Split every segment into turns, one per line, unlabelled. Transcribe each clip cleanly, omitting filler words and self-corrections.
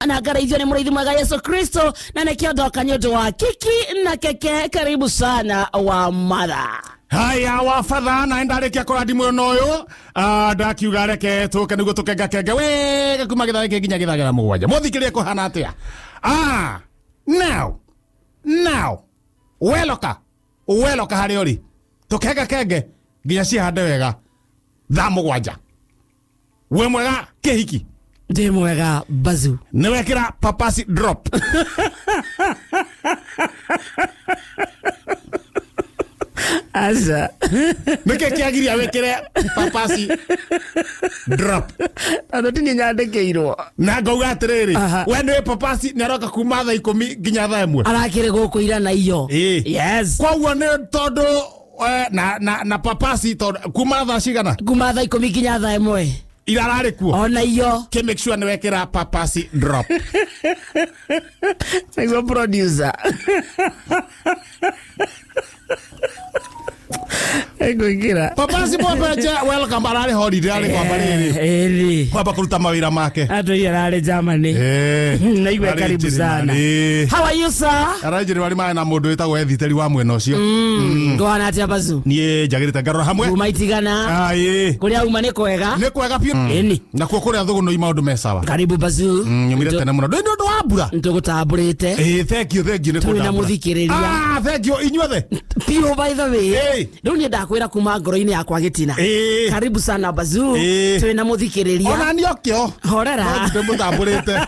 Na ngaraithio nĩ mũrĩithi mwega Yesu Kristo, na nĩkĩo ndoka nĩ ũndũ wa kiki na keke. Karibu sana wa mother.
Haya wa fatha na ndarikia kũrathimwo na ũyũ. Ndakiuga reke tũke nĩguo tũkengakenge wega kuma gĩthaa gĩkĩ nginya gĩthaa gĩa mũgwanja. Mũthikĩrĩrie kũhana atĩa? Now now weloka weloka harĩa ũrĩ, tũkengakenge nginya cihande wega thaa mũgwanja. We mwega kĩhiki?
Ndĩ mwega bazu.
Nĩ wekĩra papasi drop?
Aca.
Nĩkĩ kĩagiria wĩkĩre papasi drop?
Tondũ ti niĩ nyandĩkĩirwo.
Na ngauga atĩrĩrĩ,
Aha.
we nĩwe papasi nĩ aroka kuma thaa 10 nginya thaa 1.
Arakĩrĩ gũkũ ira na iyo.
Ĩĩ.
Yes.
Koguo nĩ tondũ na papasi tondũ kuma thaa cigana?
Kuma thaa 10 nginya thaa 1.
Ira ararĩ kuo.
Ona iyo.
Kĩ make sure nĩ wekĩra papasi drop.
Nĩguo producer. Ngwĩkĩra.
Papasi Mwambenje welcome, ararĩ holiday, ararĩ kwamba rĩrĩ.
Ĩrĩ.
Kwamba kũruta mawĩra make.
Atũire ararĩ Germany. Naigua
Ararĩ
karibu sana.
Njĩrĩmani.
How are you, sir?
Ararĩ Njĩrĩmani marĩ na mũndũ wĩtagwo Ethiteri wa mwena ũcio.
Ngwana atĩa bazu?
Niĩ njagĩrĩte ngarora hamwe.
Kuma itigana.
Ĩĩ.
Kũrĩa uma nĩ kwega.
Nĩ kwega biũ.
Ĩni.
Nakuo kũrĩa thũgũnũi maũndũ me sawa.
Karibu bazu.
Nyumire tene mũno. Ndĩ nĩ ũndũ wa mbura.
Ntũgũtambũrĩte.
Ĩĩ, thank you, thank you nĩ
Twĩ na
kũndambũra.
mũthikĩrĩria.
Thank you inyuothe.
Piũ by the way.
Ĩĩ.
Rĩu niĩ ndakwĩra kuma ngoro-inĩ yakwa gĩtina.
Ĩĩ.
Karibu sana bazu.
Ĩĩ.
Twĩ na mũthikĩrĩria.
Ona niĩ okĩo.
Horera.
No ndĩmũtambũrĩte.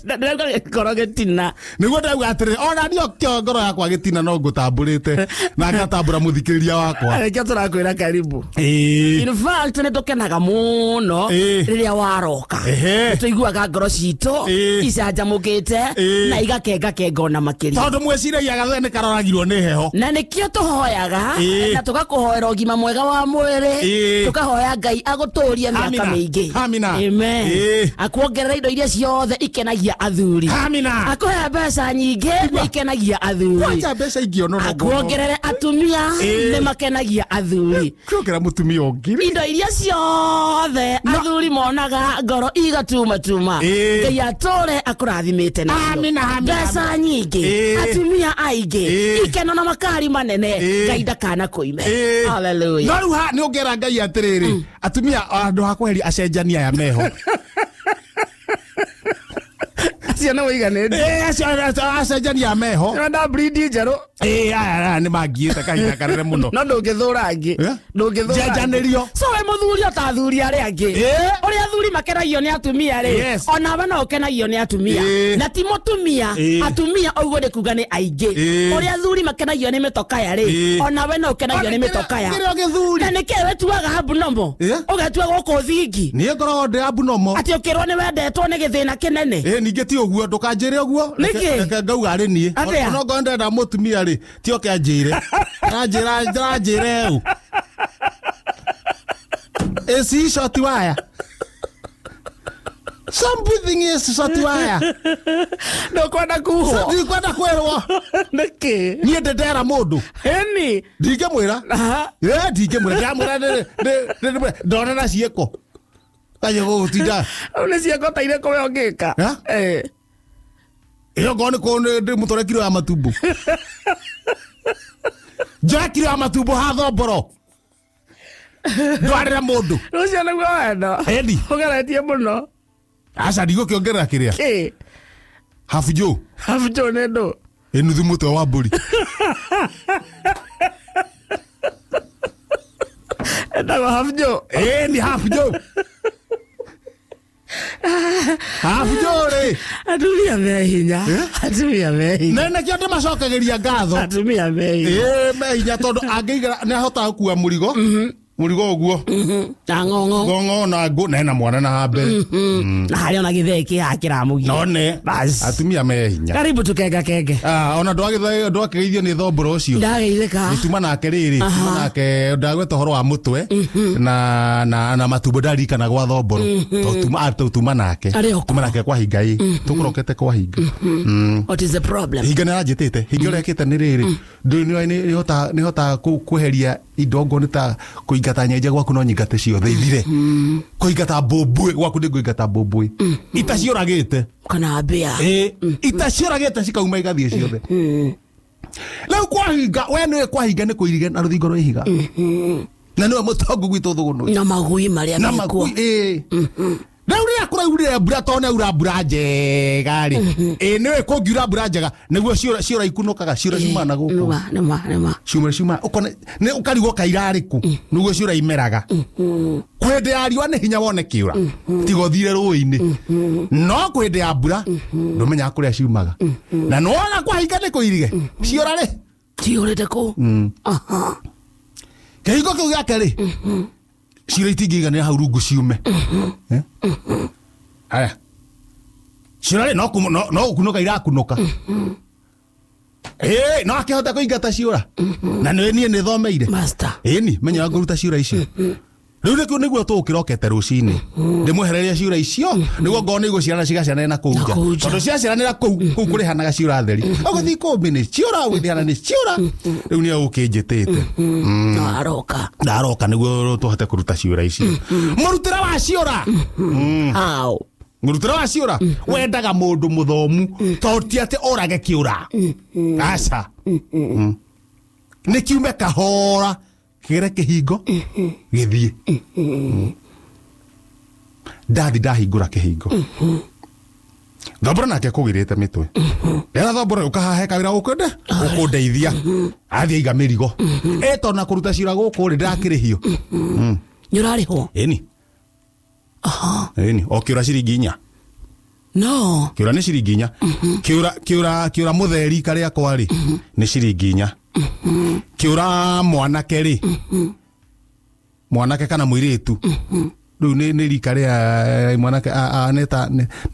Ndĩrauga ngoro gĩtina.
Nĩguo ndauga atĩrĩrĩ, ona niĩ okĩo ngoro yakwa gĩtina no ngũtambũrĩte na ngatambũra mũthikĩrĩria wakwa.
Nĩkĩo tũrakwĩra karibu.
Ĩĩ.
In fact nĩ tũkenaga mũno
Ĩĩ.
rĩrĩa waroka.
Ehe.
Nĩ tũiguaga ngoro citũ
Ĩĩ.
icanjamũkĩte
Ĩĩ.
na igakengakenga ona makĩria.
Tondũ mwĩciragia gathe nĩ karoragirwo nĩ heho.
Na nĩkĩo tũhoyaga
Ĩĩ.
na tũgakũhoera ũgima mwega wa mwĩrĩ,
Ĩĩ.
tũkahoya Ngai agũtũrie mĩaka
Amina.
mĩingĩ.
Amina.
Amen.
Ĩĩ.
Akuongerera indo iria ciothe ikenagia athuri.
Amina.
Akũhe mbeca nyingĩ nĩ ikenagia athuri.
Kwanja mbeca ingĩona no
Akuongerere atumia
Ĩĩ.
nĩ makenagia athuri.
Kuongerera mũtumia ũngĩ.
Indo iria ciothe athuri monaga ngoro igatumatuma,
Ĩĩ.
Ngai atũre akũrathimĩte nacio.
Amina, amina,
Mbeca nyingĩ,
Ĩĩ.
atumia aingĩ,
Ĩĩ.
ikeno na makari manene,
Ĩĩ.
Ngai ndakana kũime.
Ĩĩ.
Hallelujah.
No rĩu nĩ ũngera Ngai atĩrĩrĩ, atumia andũ ha kweheria acenjania aya meho.
Acio nĩ wĩiganĩte.
Ĩĩ, acio acenjania aya meho.
Nĩwenda breed njerũ.
Ĩĩ, aya nĩ mangiĩte kahinda kanene mũno.
No ndũngĩthũra angĩ.
Eh?
Ndũngĩthũra angĩ.
Njenjanĩrio.
So we mũthuri o ta athuri arĩa angĩ.
Ĩĩ.
Ũrĩa athuri makenagio nĩ atumia rĩ,
Yes.
onawe no ũkenagio nĩ atumia.
Ĩĩ.
Na ti mũtumia,
Ĩĩ.
atumia ũguo nĩ kuga nĩ aingĩ.
Ĩĩ.
Ũrĩa athuri makenagio nĩ mĩtokaya rĩ,
Ĩĩ.
onawe no ũkenagio nĩ mĩtokaya.
Kĩrĩa gĩthuri.
Na nĩkĩ wetuaga abnormal?
Ĩĩ.
Ũgetua gũkũ thingi.
Niĩ ngoragwo ndĩ abnormal.
Atĩ ũkĩrwo nĩ wendetwo nĩ gĩthĩna kĩnene.
Ĩĩ, ningĩ ti ũguo, ndũkanjĩre ũguo.
Nĩkĩ?
Reke ngauga arĩ niĩ.
Atĩa?
Ona ngorwo ndĩrenda mũtumia rĩ, ti oke anjĩre. Aranjĩra ũũ. Is he short wire? Something is short wire.
Ndũkwenda kuhwo.
Ndikwenda kwĩrwo.
Nĩkĩ?
Niĩ ndĩndera mũndũ.
Ĩni.
Ndingĩmwĩra.
Aha.
Ĩĩ, ndingĩmwĩra. Ndĩramwĩra ndone na ciĩko. Kanyũ gũgũtinda.
Rĩu nĩ ciĩko ta irĩkũ we ũngĩka?
Ha?
Ĩĩ.
Ĩyo ngorwo nĩ kũũ ndĩmũtware kiro ya matumbo. Njoe kiro ya matumbo ha thomboro. Ndwarĩre mũndũ.
Rũcio nĩguo wendo.
Ĩni.
Ũgeretie mũno.
Aca ndigũkĩongerera kĩrĩa.
Kĩ?
Habu
Habu nĩ ndũ?
Ĩ nuthu mũtwe wa mbũri.
Ĩtagwo habu.
Ĩĩ ni habu. Habu rĩ.
Atumia me hinya.
Eh?
Atumia me hinya.
Na nĩkĩo ndĩmacokagĩria ngatho.
Atumia me hinya.
Ĩĩ me hinya tondũ angĩigara nĩ ahotaga gũkua mũrigo. Mũrigo ũguo.
Na ng'ong'o.
Ng'ong'o na ngũ na ena mwana na hambere.
Na harĩa ona gĩthee kĩ kĩramũgia.
None.
Bas.
Atumia me hinya.
Karibu tukengakenge.
Ona ndwakĩgeithio nĩ thomboro ũcio.
Ndageithĩka.
Gĩtuma nake rĩrĩ, tuma nake ndagweta ũhoro wa mũtwe na matumbo ndaririkana gwa thomboro. Tuma nake.
Arĩ o
Tuma nake kwa hinga ĩ. Tũkũrokete kwa hinga.
What is the problem?
Hinga nĩ aranjĩtĩte. Hinga ũrĩa ĩkĩte nĩ rĩrĩ. Ndũĩ nĩ hotaga kweheria Indo nĩ ta kũingata nyenje gwaku no nyingate ciothe ithire. Kũingata mbũmbũĩ gwaku nĩ ngũingata mbũmbũĩ. Itaciũragĩte.
Kana mbĩa.
Itaciũragĩte cikauma igathiĩ ciothe. Rĩu kwahinga we nĩwe kwahinga nĩ kũiriga na rũthingo rwa ihiga. Na nĩwe mũtongu gwitũ thũgũnũ.
Na magui marĩa mekuo.
Rĩu rĩrĩa kũraurire mbura tondũ nĩaura mbura njega rĩ. Nĩwe kũngiura mbura njega nĩguo ciũra ikunũkaga ciũra ciumaga na gũkũ.
Nĩma.
Ciuma ũkona nĩ ũkarigwo kairarĩ kũ nĩguo ciũra imeraga. Kwĩ hĩndĩ ya riũa nĩ hinya wone kĩũra tiga ũthire rũĩ-inĩ. No kwĩ hĩndĩ ya mbura ndũmenyaga kũrĩa ciumaga. Na nĩwona kwahinga nĩ kũirige ciũra rĩ
ciũrĩte kũ.
Kĩhingo kĩu gĩake rĩ ciũra itingĩiganĩra hau rungu ciume. Haya ciũra rĩ no gũkunũka irakunũka. No akĩhota kũingata ciũra. Na nĩ niĩ nĩthomeire. Ĩni menyaga ngũruta ciũra icio. Rĩu nĩkĩo nĩguo tũgũkĩrokete rũcinĩ. Ndĩmwehererie ciũra icio nĩguo ngorwo nĩ igũciarana cigaciaranĩra na kũu nja. Tondũ ciaciaranĩra kũu kũu kũrĩhanaga ciũra theri. Ũgũthiĩ kũmbi nĩ ciũra ũgũthiĩ nĩ ciũra. Rĩu nĩwe ũkĩnjĩtĩte.
No aroka.
Ndaroka nĩguo tũhote kũruta ciũra icio. Mũrutĩre wa ciũra.
How?
Mũrutĩre wa ciũra wendaga mũndũ mũthomu tondũ ti atĩ ũrage kĩũra. Aca. Nĩ kiume kahora kĩgere kĩhingo gĩthiĩ. Ndathi ndahingũra kĩhingo. Thombora nake kũgĩrĩte mĩtwe. Rĩrĩa thombora ũkahahe kawĩra ũkwenda ũkũndeithia. Athiĩ aiga mĩrigo. Tondũ na kũruta ciũra gũkũ rĩ ndĩrakĩrĩhio.
Nĩ ũrarĩhwo?
Ĩni. Ĩni o kĩũra ciringi 4.
No.
Kĩũra nĩ ciringi 4. Kĩũra mũtheri karĩa kwa rĩ nĩ ciringi 4. Kĩũra mwanake rĩ mwanake kana mũirĩtu rĩu nĩ rika rĩa mwanake nĩ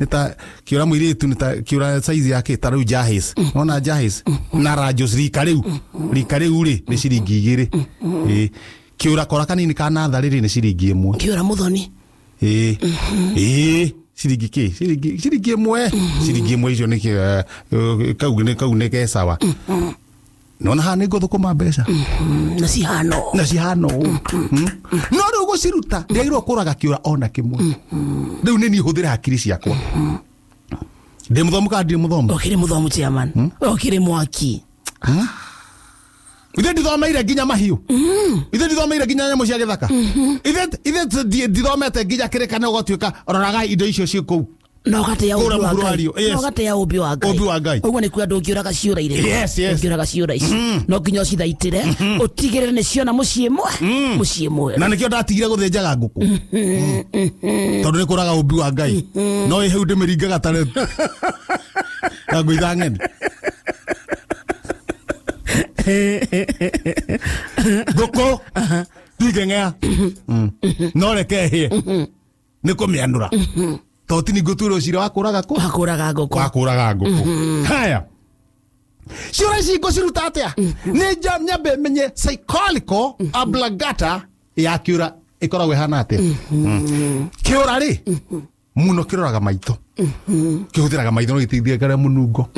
ta kĩũra mũirĩtu nĩ ta kĩũra size yake ta rĩu Jahis. Wona Jahis na Rajos rika rĩu rĩ nĩ ciringi 2. Kĩũra kora kanini ka natharĩ rĩ nĩ ciringi 1.
Kĩũra mũthoni.
Ciringi kĩ ciringi 1 ciringi 1 icio nĩ kau nĩ kesawa. Nona haha nĩ ngũthũkũma mbeca.
Na cihano.
Na cihano. No rĩu gũciruta ndĩagĩrĩirwo kũraga kĩũra ona kĩmwe. Rĩu nĩ niĩ hũthĩre hakiri ciakwa. Ndĩ mũthomu kana ndirĩ mũthomu?
Ũkĩrĩ mũthomu chairman. Ũkĩrĩ mwaki.
Ithe ndithomeire nginya mahiũ. Ithe ndithomeire nginya nyamũ cia gĩthaka. Ithe ndithomete nginya kĩrĩkanĩro gũtuĩka roragai indo icio ciĩ kũu.
No gateya ũmbi wa Ngai. No gateya ũmbi wa Ngai.
Ũmbi wa Ngai.
Ũguo nĩ kuga ndũngĩũraga ciũra irĩkũ.
Yes, yes.
Ndũngĩũraga ciũra ici. No nginya ũcithaitĩre ũtigĩrĩre nĩ ciona mũciĩ mwe. Mũciĩ mwe.
Na nĩkĩo ndatigire gũthĩnjaga ngũkũ. Tondũ nĩ kũraga ũmbi wa Ngai. No ĩ hau ndĩmĩringaga ta na ngũitha ng'eni. Ngũkũ ndingĩng'ea. No reke ĩhĩe. Nĩ kũmĩanũra. Tondũ ti ningũtuĩrwo cira wa kũraga kũ?
Wa kũraga ngũkũ.
Wa kũraga ngũkũ. Haya. Ciũra ici ngũciruta atĩa? Nĩ nyambe menye psychological oblongata ya kĩũra ĩkoragwo ĩhana atĩa. Kĩũra rĩ mũno kĩroraga maitho. Kĩhũthĩraga maitho no gĩteithie karĩa mũnungo.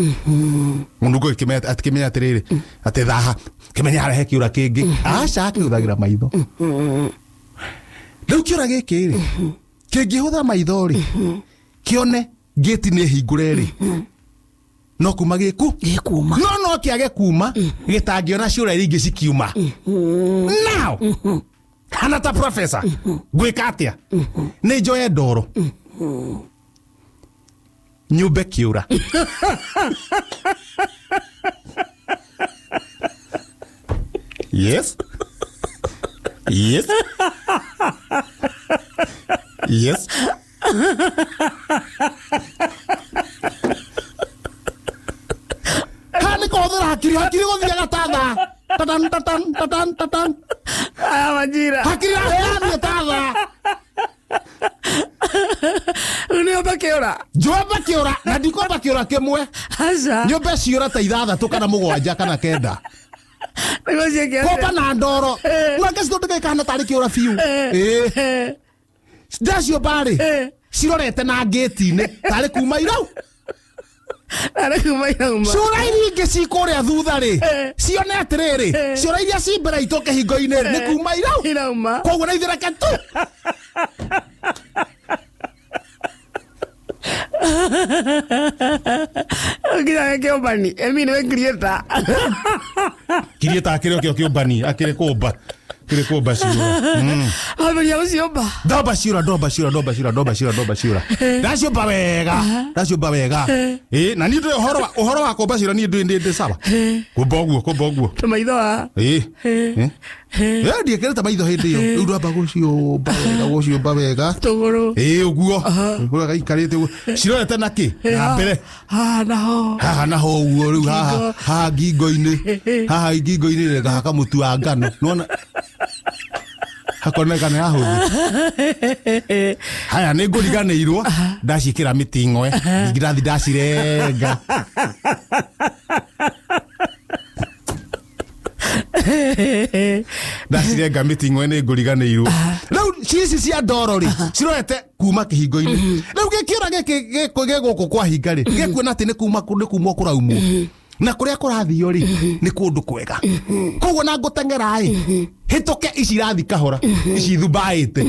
Mũnungo atikĩmenya atĩrĩrĩ atĩ thaha kĩmenya harĩa he kĩũra kĩngĩ. Aca kĩhũthagĩra maitho. Rĩu kĩũra gĩkĩ rĩ kĩngĩhũthĩra maitho rĩ kĩone gĩti nĩ hingũre rĩ no kuma gĩku
gĩkuma
no kĩage kuma gĩtangĩona ciũra iria ingĩ cikiuma. Now hana ta professor ngwĩka atĩa? Nĩ njoye ndoro nyũmbe kĩũra. Yes. Yes. Yes. Haha nĩ kũhũthĩra hakiri hakiri gũthiaga ta thaa tatan tatan tatan tatan.
Aya majira.
Hakiri yathiĩ ta thaa.
Nĩ ũmbe kĩũra.
Njũmbe kĩũra na ndikũmba kĩũra kĩmwe.
Aca.
Nyũmbe ciũra ta 6 kana 7 kana 9. Kũmba na ndoro. Nake cithondeka ikahana tarĩ kĩũra biũ. Ndaciũmba rĩ cirorete na ngĩti-inĩ tarĩ kuma irau.
Arä kuma irauma.
Ciũra iria ingĩ ci kũrĩa thutha rĩ, cione atĩrĩrĩ, ciũra iria ci mbere itũ kĩhingo-inĩ rĩ, nĩ kuma
irauma.
Koguo na ithuĩ reke tu.
Nginya kĩũmbani emi nĩwe creator.
Creator akĩrĩ o kĩo kĩũmbani, akĩrĩ kũmba. Kĩrĩ kũmba ciũra.
Wambĩrĩria gũciũmba.
Ndomba ciũra, ndomba ciũra, ndomba ciũra, ndomba ciũra, ndomba ciũra. Ndaciũmba wega, ndaciũmba wega. Ĩ, na niĩ ndũĩ ũhoro wa kũmba ciũra, niĩ ndũĩ ndĩ sawa. Kũmba ũguo, kũmba ũguo.
Tũmaitho a.
Ĩ. Ĩ, ndiĩkĩrĩte maitho hĩndĩ ĩyo. Rĩu ndwamba gũciũmba wega, gũciũmba wega.
Tũgũrũ.
Ĩ, ũguo. Ũguo gaikarĩte ũguo. Cirorete na kĩ? Na mbere.
Haha naho.
Haha naho ũguo rĩu haha, haha ngingo-inĩ. Haha ngingo-inĩ rĩ, ngahaka mũtu wa ngano. Nĩwona? Hakoneka nĩ hahũthũ. Haya nĩ ngũriganĩirwo ndaciĩkĩra mĩting'oe, ningĩ ndathi ndacirenga. Ndacirenga mĩting'oe nĩ ngũriganĩirwo. Rĩu ici cia ndoro rĩ, cirorete kuma kĩhingo-inĩ. Rĩu gĩkĩũra gĩkĩ gĩ gũkũ kwa hinga rĩ, gĩkuona atĩ nĩ kuma nĩ kumwo kũraumwo. Na kũrĩa kũrathio rĩ, nĩ kũndũ kwega. Koguo na ngũteng'era ĩ, hĩtũke ici irathi kahora, ici thumbaĩte.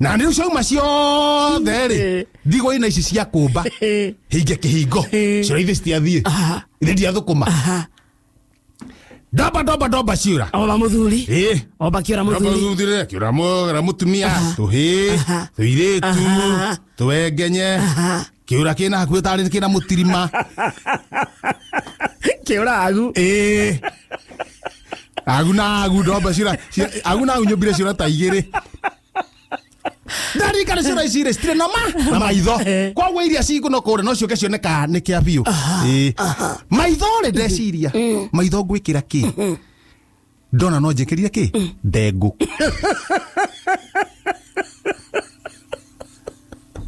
Na nĩ ciauma ciothe rĩ, ndigũ-inĩ ici cia kũmba, hinge kĩhingo, ciũra ithe citiathiĩ. Ithe ndiathũkũma. Ndomba, ndomba, ndomba ciũra.
Omba mũthuri.
Ĩ.
Omba kĩũra
Ndomba
mũthuri.
mũthuri, kĩũra mũtumia, tũhĩĩ, tũirĩtu, tũengenye. Kĩũra kĩna hakuhĩ tarĩ kĩna mũtirima.
Kĩũra agu.
Ĩ. Agu na agu ndomba ciũra, agu na agu nyũmbire ciũra ta igĩrĩ. Ndarikana ciũra ici rĩ, citirĩ na na maitho. Koguo iria cikuno kũrĩa no ciũke cioneka nĩ kĩa biũ. Ĩ. Maitho rĩ ndeciria, maitho ngwĩkĩra kĩ? Ndona no njĩkĩrire kĩ? Ndengũ.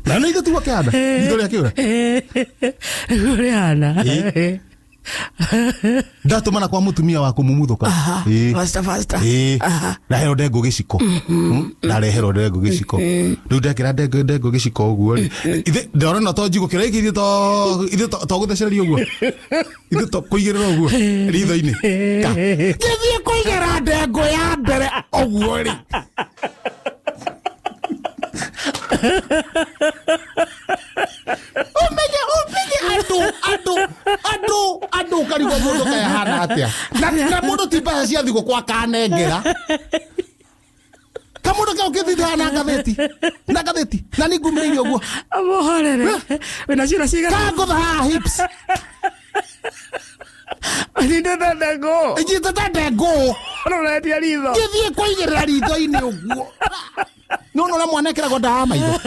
Na nĩ ithuĩ tiguo kĩhana? Ithuĩ rĩa kĩũra?
Nĩguo rĩhana.
Ĩ. Ndatũmana kwa mũtumia wa kũmumuthũka. Ĩ.
Faster, faster.
Ĩ. Ndaherwo ndengũ gĩciko. Ndareherwo ndengũ gĩciko. Rĩu ndekĩra ndengũ gĩciko ũguo rĩ. Ithe ndona no to njigũ kĩrĩa gĩkĩ ithuĩ to gũthecereria ũguo. Ithuĩ to kũigĩrĩra ũguo ritho-inĩ. Ka. Gĩthiĩ kũigĩra ndengũ ya mbere ũguo rĩ. Ũmenye, ũmenye andũ, andũ, andũ, andũ ũkarigwo mũndũ kaĩ ahana atĩa. Na mũndũ ti mbeca cia thigũ kwa kanengera. Kamũndũ kau kĩthiĩ hana ngathĩti. Na ngathĩti. Na nĩ ngumĩrĩire ũguo.
Amũhorere. Wĩna ciũra cigana?
Kangũtha haha hips.
Nyitĩte ndengũ.
Nyitĩte ndengũ.
Ũroretie ritho.
Ngĩthiĩ kũigĩrĩra ritho-inĩ ũguo. No no mwana ekĩragwo ndawa ya maitho.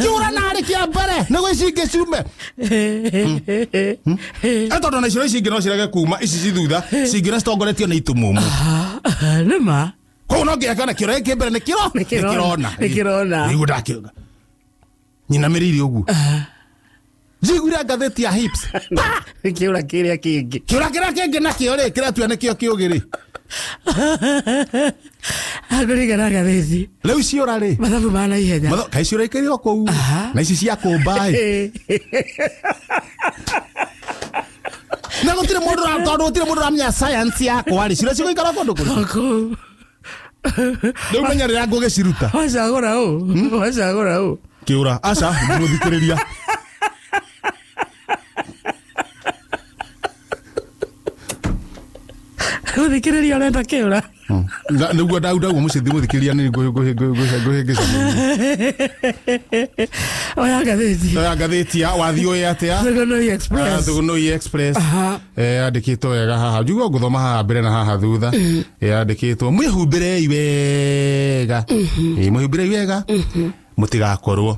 Kĩũra narĩ kĩa mbere nĩguo ici ingĩ ciume. Tondũ na icio ici ingĩ no cirege kuma, ici ci thutha, cingĩ citongoretio nĩ itumumu.
Nĩ ma.
Koguo no nginya kĩona kĩũra gĩkĩ mbere nĩ kĩro?
Nĩ kĩrona.
Nĩ kĩrona.
Nĩ kĩrona.
Nĩguo ndakĩũga. Nyinamĩrĩire ũguo. Njiguire ngathĩti ya hips.
Nĩ kĩũra kĩrĩa kĩngĩ.
Kĩũra kĩrĩa kĩngĩ nakĩo rĩ, kĩratua nĩkĩo kĩũgĩ rĩ.
Angũringana ngathĩti.
Rĩu ciũra rĩ?
Mathabu ma naihenya.
Kaĩ ciũra ikĩrĩ o kũu? Na ici cia kũmba ĩ. Na gũtirĩ mũndũ tondũ gũtirĩ mũndũ ũramenya science yakwa rĩ, ciũra cigũikara kũndũ kũrĩkũ?
O kũu.
Rĩu menya rĩrĩa ngũgĩciruta.
Wacagũra ũ? Wacagũra ũ?
Kĩũra. Aca, ndimũthikĩrĩria.
Gũthikĩrĩria ũrenda kĩũra.
Nĩguo ndauga mũciĩ thimũthikĩrĩria nĩ ngũhĩngĩca.
Oya ngathĩti.
Oya ngathĩti ya wathiĩ ũĩ atĩa?
Thugunui Express.
Thugunui Express. Yandĩkĩtwo wega haha. Njiguo ngũthoma haha mbere na haha thutha. Yandĩkĩtwo mwĩhumbĩrei wega. Mwĩhumbĩrei wega. Mũtigakorwo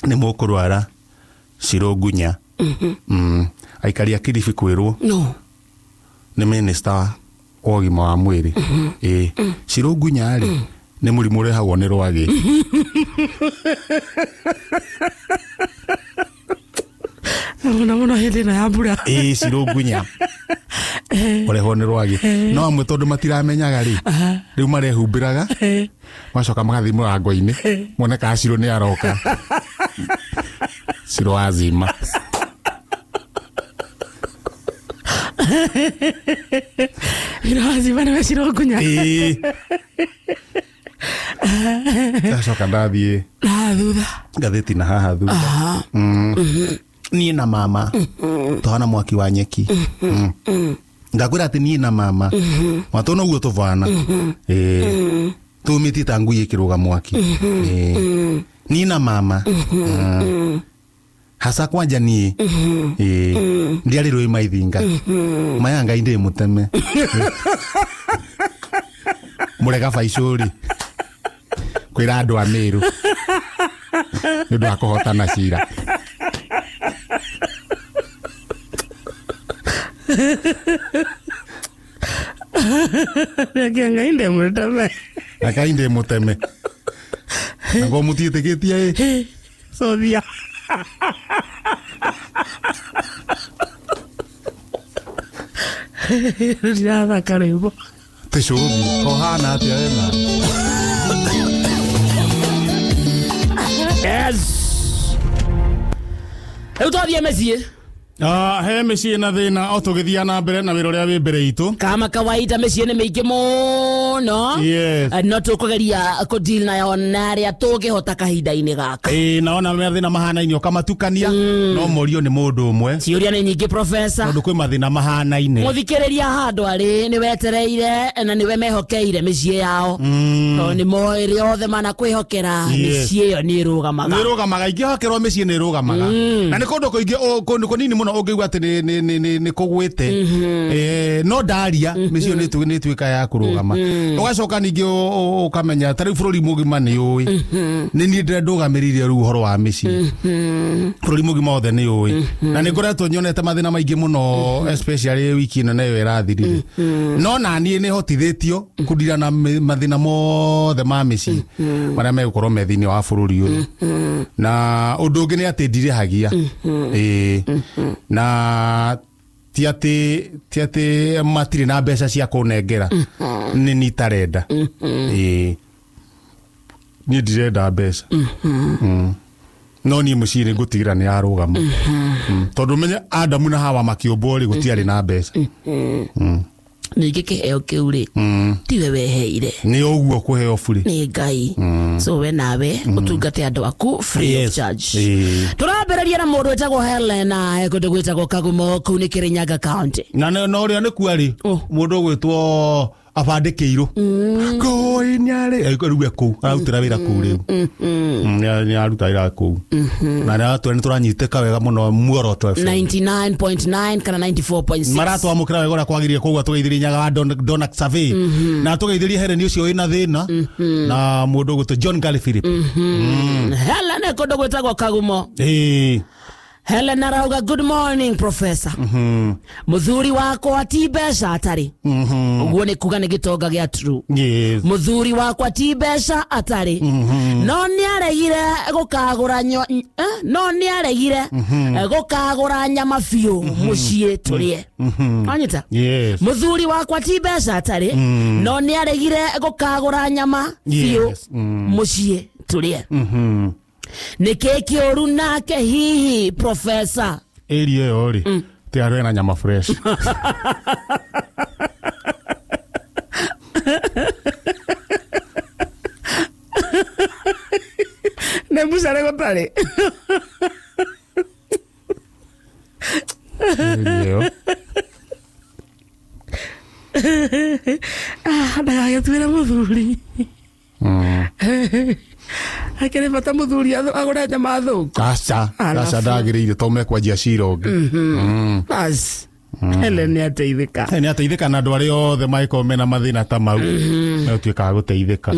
nĩ mũkũrwara cirũngunya. Aikari a Kilifi kwĩrwo.
No.
Nĩ minister wa ũgima wa mwĩrĩ. Cirũngunya rĩ, nĩ mũrimũ ũrehagwo nĩ rwagĩ.
Mũno mũno hĩndĩ ĩno ya mbura.
Cirũngunya. Ũrehwo nĩ rwagĩ. No amwe tondũ matiramenyaga rĩ, rĩu marehumbĩraga, macoka magathiĩ mũrango-inĩ, mone kana Cirũ nĩ aroka. Ciro wazima.
Ciro wazima nĩwe Ciro Ngunya.
Ĩĩ. Ndacoka ndathiĩ
na thutha
ngathĩti na haha thutha. Niĩ na mama tũhana mwaki wa nyeki. Ndakwĩra atĩ niĩ na mama matũ noguo tũbana. Ĩĩ. Tũmĩtie ta ngui ĩkĩrũga mwaki. Ĩĩ. Niĩ na mama hasa kwanja niĩ. Ĩĩ. Ndiarĩ rũĩ maithinga. Maya Ngai ndĩ mũteme. Mũrega baicũri kwĩra andũ a Meru nĩ ũndũ wa kũhotana cira.
Reke Ngai ndĩ mũteme.
Ngai ndĩ mũteme. Naguo mũtiĩtĩkĩtie ĩ.
Sothia. Ndirathaka rwĩmbo.
Tĩcũthi kohana atĩa wena.
Yes. Rĩu twathiĩ mĩciĩ.
He mĩciĩ na thĩna o tũgĩthiĩ na mbere na wĩra ũrĩa wĩ mbere itũ.
Kama kawaida mĩciĩ nĩ mĩingĩ mũno.
Yes.
No tũkũgeria kũdeal nayo na arĩa tũngĩhota kahinda-inĩ gaka.
Ĩĩ, naona mathĩna mahanaine ũkamatukania no morio nĩ mũndũ ũmwe.
Ciũria nĩ nyingĩ professor.
Tondũ kwĩ mathĩna mahanaine.
Mũthikĩrĩria handũ arĩ nĩ wetereire na nĩwe mehokeire mĩciĩ yao. Tondũ nĩ moĩ rĩ othe manakwĩhokera mĩciĩ ĩyo nĩ ĩrũgamaga.
Nĩ ĩrũgamaga, ingĩhokerwo mĩciĩ nĩ ĩrũgamaga. Na nĩ kũndũ kũingĩ kũndũ kũnini mũno ũngĩigua atĩ nĩ kũgwĩte. No ndaria mĩciĩ nĩ ĩtuĩka ya kũrũgama. Ũgacoka ningĩ ũkamenya ta rĩu bũrũri mũgima nĩ ũĩ. Nĩ niĩ ndũgamĩrĩire rĩu ũhoro wa mĩciĩ. Bũrũri mũgima wothe nĩ ũĩ. Na nĩ ngoretwo nyonete mathĩna maingĩ mũno especially wiki ĩno nayo ĩrathirire. No na niĩ nĩ hotithĩtio kũndira na mathĩna mothe ma mĩciĩ marĩa megũkorwo me thĩinĩ wa bũrũri ũyũ. Na ũndũ ũngĩ nĩ atĩ ndirĩhagia. Ĩĩ. Na ti atĩ matirĩ na mbeca cia kũnengera. Nĩ niĩ itarenda. Ĩĩ. Niĩ ndirenda mbeca. No niĩ mũciĩ nĩ ngũtigĩra nĩ yarũgama. Tondũ menye Adamu na Hawa makĩũmbwo rĩ gũtiarĩ na mbeca.
Ningĩ kĩheo kĩu rĩ tiwe weheire.
Nĩ ũguo kũheo bure.
Nĩ Ngai. So we nawe ũtungate andũ aku free of charge. Tũrambĩrĩria na mũndũ wĩtagwo Helena kũndũ gwĩtagwo Kagumo kũu nĩ Kirinyaga County.
Na na ũrĩa nĩ kua rĩ mũndũ ũgwĩtwo abandĩkĩirwo. Ngoi nĩarĩ rĩu e kũu ararutĩra wĩra kũu rĩu. Nĩ aruta wĩra kũu. Na nĩ tũranyitĩka wega mũno Muoroto FM.
99.9 kana 94.6.
Maratwamũkĩra wega ũrĩa kwagĩrĩire koguo tũgeithĩrie Nyaga wa Donald Survey. Na tũgeithĩrie Helen ũcio wĩna thĩna na mũndũ ũgwĩtwo John Gary Philip.
Helen kũndũ gwĩtagwo Kagumo.
Ĩĩ.
Helen arauga good morning professor. Muthuri wakwa ti mbeca atarĩ. Ũguo nĩ kuga nĩ gĩtonga gĩa true.
Yes.
Muthuri wakwa ti mbeca atarĩ. No nĩaregire gũkagũra no nĩaregire gũkagũra nyama biũ mũciĩ tũrĩe. Anyita?
Yes.
Muthuri wakwa ti mbeca atarĩ no nĩaregire gũkagũra nyama biũ mũciĩ tũrĩe. Nĩkĩ kĩũru nake hihi professor?
Ĩri ĩyo rĩ ti arĩa na nyama fresh.
Nĩ mbucare gũtarĩ.
Ĩri ĩyo.
Ndagagĩtuĩre mũthuri. Akĩrĩ bata mũthuri agũre nyama thũku.
Aca, aca ndagĩrĩire to mekwanjia cira ũngĩ.
Bas. Helen nĩateithĩka.
Nĩ ateithĩka na andũ arĩa othe mangĩkorwo mena mathĩna ta mau megũtuĩka a gũteithĩka.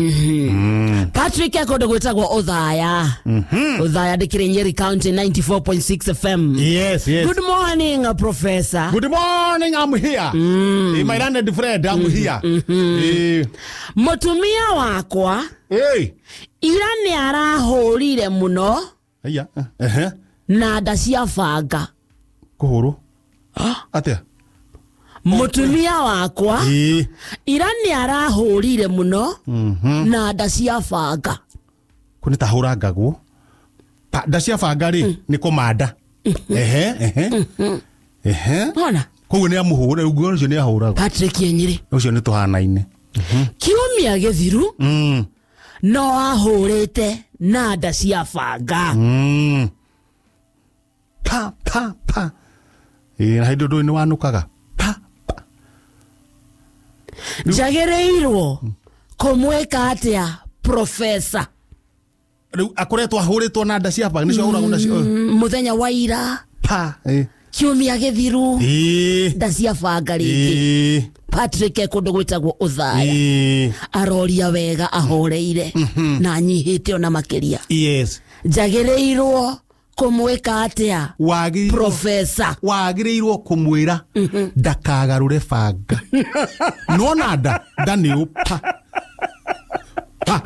Patrick kũndũ gwĩtagwo Othaya. Othaya ndĩkĩrĩ Nyeri County 94.6 FM.
Yes, yes.
Good morning professor.
Good morning, I'm here. My learned friend, I'm here.
Mũtumia wakwa ira nĩ arahũrire mũno.
Aya.
Na nda cia banga.
Kũhũrwo? Atĩa?
Mũtumia wakwa ira nĩ arahũrire mũno na nda cia banga.
Kũ nĩ ta hũrangagwo? Pa nda cia banga rĩ nĩ kũmanda. Ehe ehe ehe.
Ona
Koguo nĩ amũhũra ũguo ũcio nĩ ahũragwo.
Patrick Enyiri
Ũcio nĩ tũhanaine.
Kiumia gĩthiru no ahũrĩte na nda cia banga.
Pa pa pa. Ĩ na hĩndĩ ũndũ nĩ wanũkaga. Pa pa.
Njagĩrĩirwo kũmwĩka atĩa profesa?
Rĩu akoretwo ahũrĩtwo na nda cia banga nĩcio ahũragwo nacio.
Mũthenya wa ira.
Pa.
Kiumia gĩthiru nda cia banga rĩngĩ. Patrick kũndũ gwĩtagwo Ũthaya. Aroria wega ahoreire na anyihĩte ona makĩria.
Yes.
Njagĩrĩirwo kũmwĩka atĩa profesa?
Wagĩrĩirwo kũmwĩra ndakagarũre banga. Nĩwona nda nda nĩ ũpa. Pa.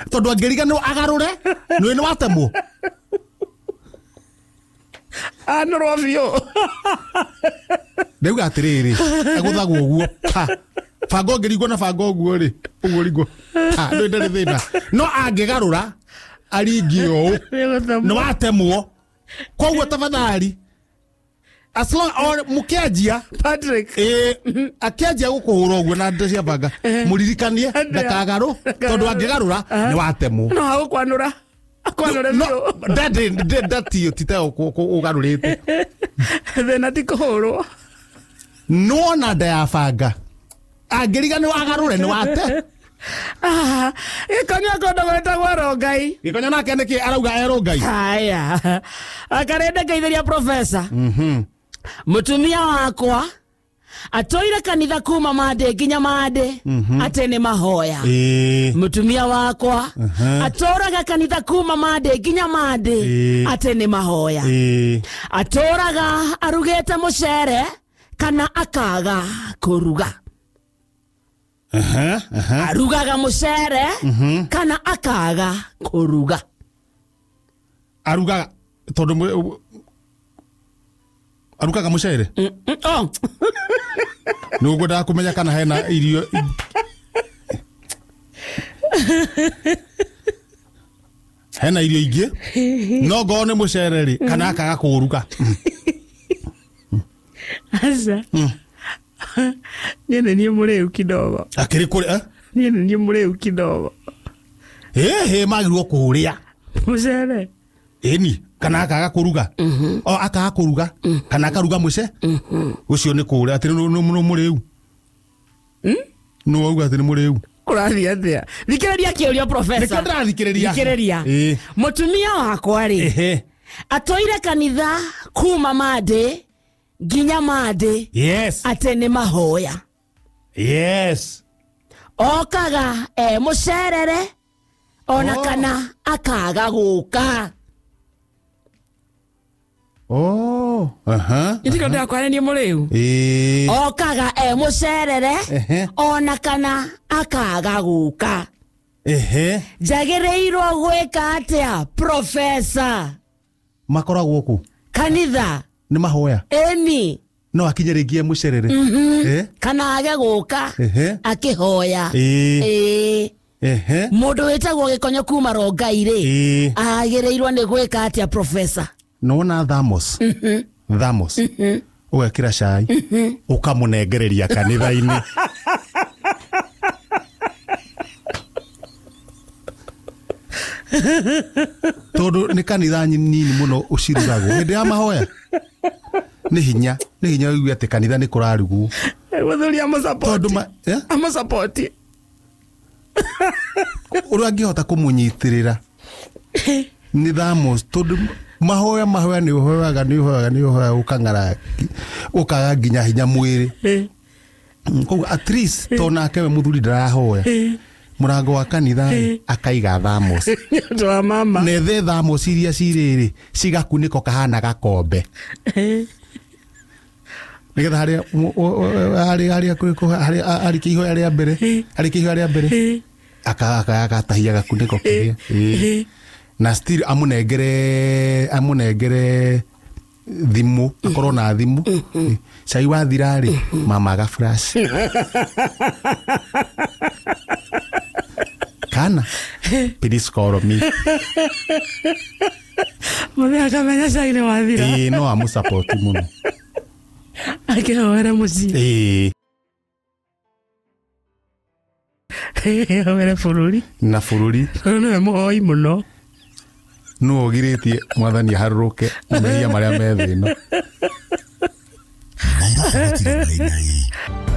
Tondũ angĩriganĩrwo agarũre nĩ nĩ watemwo.
Anũrwo biũ.
Ndauga atĩrĩrĩ agũthagwo ũguo pa. Banga ũngĩringwo na banga ũguo rĩ ũguo ringwo pa ndũrĩ ndarĩ thĩna. No angĩgarũra aringie ũũ nĩ watemwo. Koguo tafadhali as long or mũkĩanjia
Patrick
akĩanjia gũkũhũra ũguo na nda cia banga mũririkanie ndakagarũ tondũ angĩgarũra nĩ watemwo.
No agũkwanũra. Akwanũre biũ.
No ndatio ti ta ũgarũrĩte.
Thĩna ti kũhũrwo.
Nĩwona nda ya banga angĩriganĩrwo agarũre nĩ wate.
Gĩkonyo kũndũ gwĩtagwo Rongai.
Gĩkonyo nake nĩkĩ arauga e Rongai?
Haya. Akarenda ngeithĩria profesa. Mũtumia wakwa atũire kanitha kuma Monday nginya Monday atĩ nĩ mahoya. Mũtumia wakwa atũraga kanitha kuma Monday nginya Monday atĩ nĩ mahoya. Atũraga arugĩte mũcere kana akaga kũruga. Arugaga mũcere kana akaga kũruga.
Arugaga tondũ arugaga mũcere?
Oh.
Nĩ ũkwendaga kũmenya kana hena irio. Hena irio ingĩ no ngorwo nĩ mũcere rĩ kana akaga kũruga.
Aca. Niĩ nĩ niĩ mũrĩu kidogo.
Akĩrĩ kũrĩa?
Niĩ nĩ niĩ mũrĩu kidogo.
Ĩhĩ magĩrĩirwo kũrĩa.
Mũcere.
Ĩni kana akaga kũruga. O akaga kũruga kana akaruga mũce. Ũcio nĩ kũrĩa atĩ nĩ mũrĩu. Nĩ wauga atĩ nĩ mũrĩu.
Kũrathiĩ atĩa? Thikĩrĩria kĩũria profesa.
Nĩkĩo ndĩrathikĩrĩria.
Thikĩrĩria. Mũtumia wakwa rĩ atũire kanitha kuma Monday nginya Monday.
Yes.
Atĩ nĩ mahoya.
Yes.
Okaga mũcerere ona kana akaga gũka.
Oh, aha.
Nĩndĩko ndĩrakwana nĩ mũrĩu. Okaga mũcerere ona kana akaga gũka. Njagĩrĩirwo gwĩka atĩa profesa?
Makoragwo kũ?
Kanitha.
Nĩ mahoya.
Ĩni.
No akinye rĩngĩ mũcerere.
Kana age gũka akĩhoya. Mũndũ wĩtagwo Gĩkonyo kuma Rongai rĩ agĩrĩirwo nĩ gwĩka atĩa profesa?
Nĩwona thamos. Thamos. Ũgekĩra cai ũkamũnengereria kanitha-inĩ. Tondũ nĩ kanitha nini mũno ũcirugagwo hĩndĩ ya mahoya. Nĩ hinya ũigue atĩ kanitha nĩ kũrarugwo.
Mũthuri amũsapoti. Amũsapoti.
Ũrĩa angĩhota kũmũnyitĩrĩra nĩ thamos tondũ mahoya mahoya nĩ ũhoyaga nĩ ũhoyaga nĩ ũhoyaga ũkang'ara ũkaga nginya hinya mwĩrĩ. Koguo at least to nake we mũthuri ndarahoya mũrango wa kanitha akaiga thamos.
Nĩ ũndũ wa mama.
Na ethe thamos iria cirĩrĩ cigakunĩko kahana gakombe. Nĩgetha harĩa harĩa harĩ kĩihoya rĩa mbere harĩ kĩihoya rĩa mbere akatahia gakunĩko kĩrĩa. Na still amunengere thimu akorwo na thimu. Cai wathira rĩ mama aga flash. Kana please call me.
Mũthee akamenya cai nĩ wathira.
Ĩĩ, no amũsapoti mũno.
Akĩhoere mũciĩ.
Ĩĩ.
Ahoere bũrũri.
Na bũrũri.
Tondũ nĩwe mũhoi mũno.
Nũ ũgirĩtie mwathani aharũrũke mehia marĩa me thĩ ĩno.
Nairobi gũtirĩ maing'ai.